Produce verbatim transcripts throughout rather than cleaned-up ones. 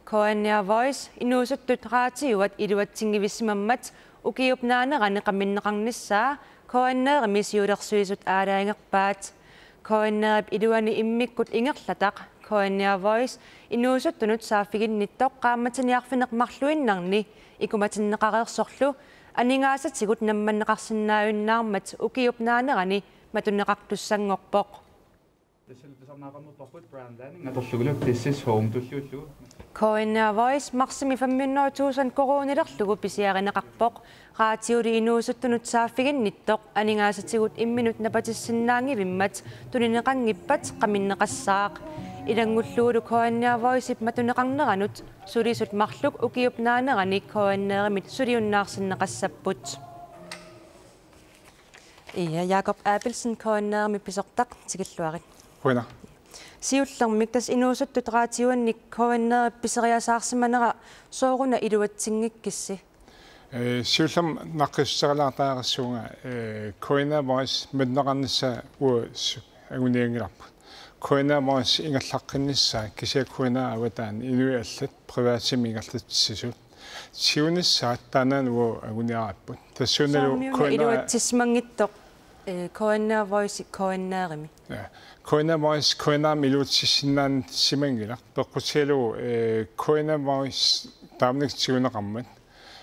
K N R Voice inuusuttut raatiuat iluatsinngivissimammat ukiup naanerani qaminneqarnissaa K N R-imi siulersuisut aalajangerpaat. K N R-ip iluani immikkut ingerlataq K N R Voice inuusuttunut saaffiginnittoq qaammatini arfineq-marluinnarni ikumatinneqareersorlu aningaasatigut nammanneqarsinnaajunnaarmat ukiup naanerani matuneqartussanngorpoq. Tassalu tusarnaaqarnerparput brand landing atorlugulu, this is home tulluullugu. K N R Voice marsimi fem hundrede tusind koruunilerlugu pisiarineqarpoq. Raatiuli inuusuttunut saaffiginnittoq aningaasatigut imminut napatissinnaanngivimmat tunineqanngippat qaminneqassaaq. Ilanngullugulu K N R Voice-ip matuneqarneranut sulisut marluk ukiup naanerani K N R-imit suliunnaarsinneqassapput. Ia, Jakob Abelsen, K N R-imi pisortaq, tikilluarit. Qujanaq. Siullermik tassa inuusuttut raatiuanni K N R-ip piseriasaarsimanera sooruna iluatsinngikkissi? Eh, siullermik naqqissuterilaartariaqassuunga, eh, K N R Voice matuneqarnissaa uagut angunianngilarput. K N R Voice ingerlaqqinnissaa kisianni K N R avataani inuit allat privatimik ingerlatsisut. Siunissaat taannaana uagut anguniaraarput. Tassuunalu Soormiuna K N R iluatsissimanngitsoq, eh, K N R Voice K N R-imi. Ja. K N R Voice K N R-imi iluatsissinnaanngilaq peqqutigalugu, eh, K N R Voice taamanikkut tiguneqarmat.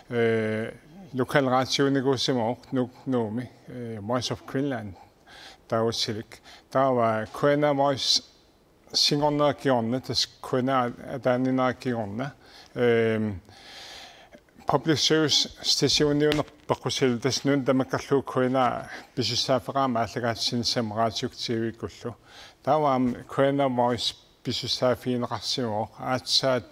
Eh, lokalraatiunikuusimavoq Nuuk Nuummi, eh, Voice of Greenland. Taava silik. Taava K N R Voice-inngornera kingorna, tassa K N R ataaninnera kingorna. Ehm, public service stationiuneq peqqutigalugu tassa nunat tamakkerlugu K N R pisussaaffeqarami aallakaatitsinissamut raatiukkullu T V-kkullu. Taava aamma K N R Voice pisussaaffigineqarsimavoq aatsaat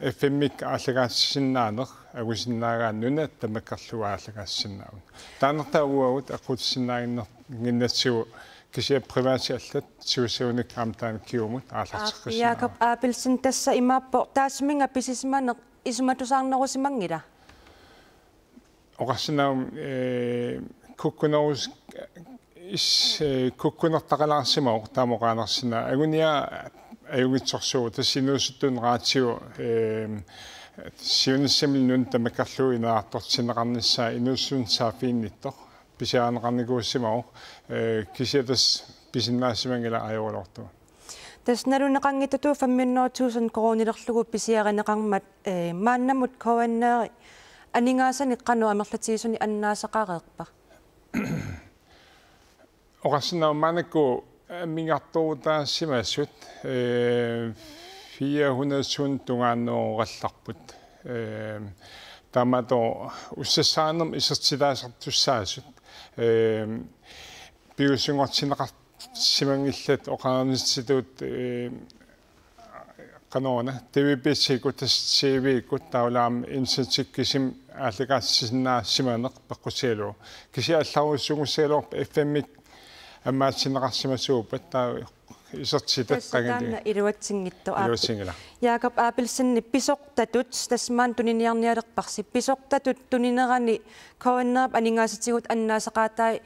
F M-ikkut aallakaatisinnaaneq angusinnaagaanni nunat tamakkerlugu aallakaatisinnaavunga. Taannartaa uagut aqqutissinnaaginnartigu kisianni privatit allat siussagunik aamma taanna kingumut aallarteqqissinnaavagut. Jakob Abelsen, tassa imaappoq taassuminnga pisisimaneq isumatusaarnerusimanngila? Oqarsinnaavunga, eh, kukkunerus-, is-, eh, kukkunertaqalaarsimavoq taama oqaanersinnaa. Anguniagaq ajunngitsorsuuvoq, tassa inuusuttut raatiut, eh, siunissami nunat tamakkerlugu ineriartortinneqarnissaa inuusuttunut saaffiginnittoq pisiarineqarnikuusimavoq, eh, kisianni tassa pisinnaasimanngilaq ajoraluartumik. Tassa naluneqanngitsutut fem hundrede tusind koruunilerlugu pisiarineqarmat, eh, maannamut K N R-ip aningaasanik qanoq amerlatigisunik annaasaqareerpa? Oqarsinnaavunga maannakkut ammigartoorutaasimasut, eh, fire hundrede tusind tungaanneerallarput. Eh, taamaattoq ussassaanermut isertitaasartussaasut, eh, piviusunngortinneqarsimanngillat oqarnitsitut, eh, qanoruna, D V B-kkut, tassa T V-kkut, taavalu aamma internettikkut kisimik aallakaatitsisinnaasimaneq peqqutigalugu. Kisianni allarujussuugussagaluarpoq F M-ikkut ammaatinneqarsimasuuppat taava isertitat. Tassa qangali taanna iluatsinngitsoq, aap. Iluatsinngilaq. Jakob Abelsen, pisortatut, tassa maani tuniniarnialerparsi, pisortatut tuninerani K N R-ip aningaasatigut annaasaqaatai,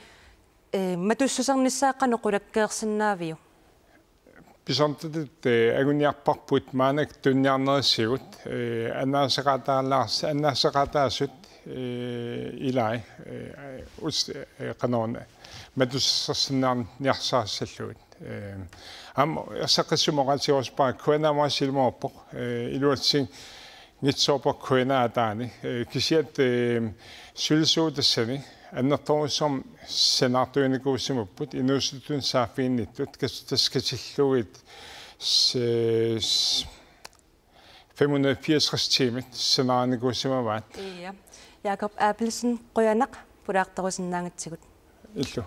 eh, matussusernissaa qanoq qulakkeersinnaaviuk? Pisortatut, eh, anguniarparput maannakkut tuniniarnerisigut, eh, annaasaqaataalaars-, annaasaqaataasut, eh, ilai, eh, us-, eh, qanoruna, matussersinnaaniarsarissallugit. Eh, aamma erseqqissumik oqaatigerusuppara K N R Voice ilumoorpoq, eh, iluatsinngitsoorpoq K N R ataani, eh, kisianni, eh, sulisuut tassani annertoorujussuarmik sanaartuinikuusimapput inuusuttunut saaffiginnittut kas-, tassa katillugit s-, s-, fem hundrede fireogtres tiimit sanaarinikuusimavaat. Ja. Jakob Abelsen, qujanaq pulaartorusinnaagatsigut. Illu.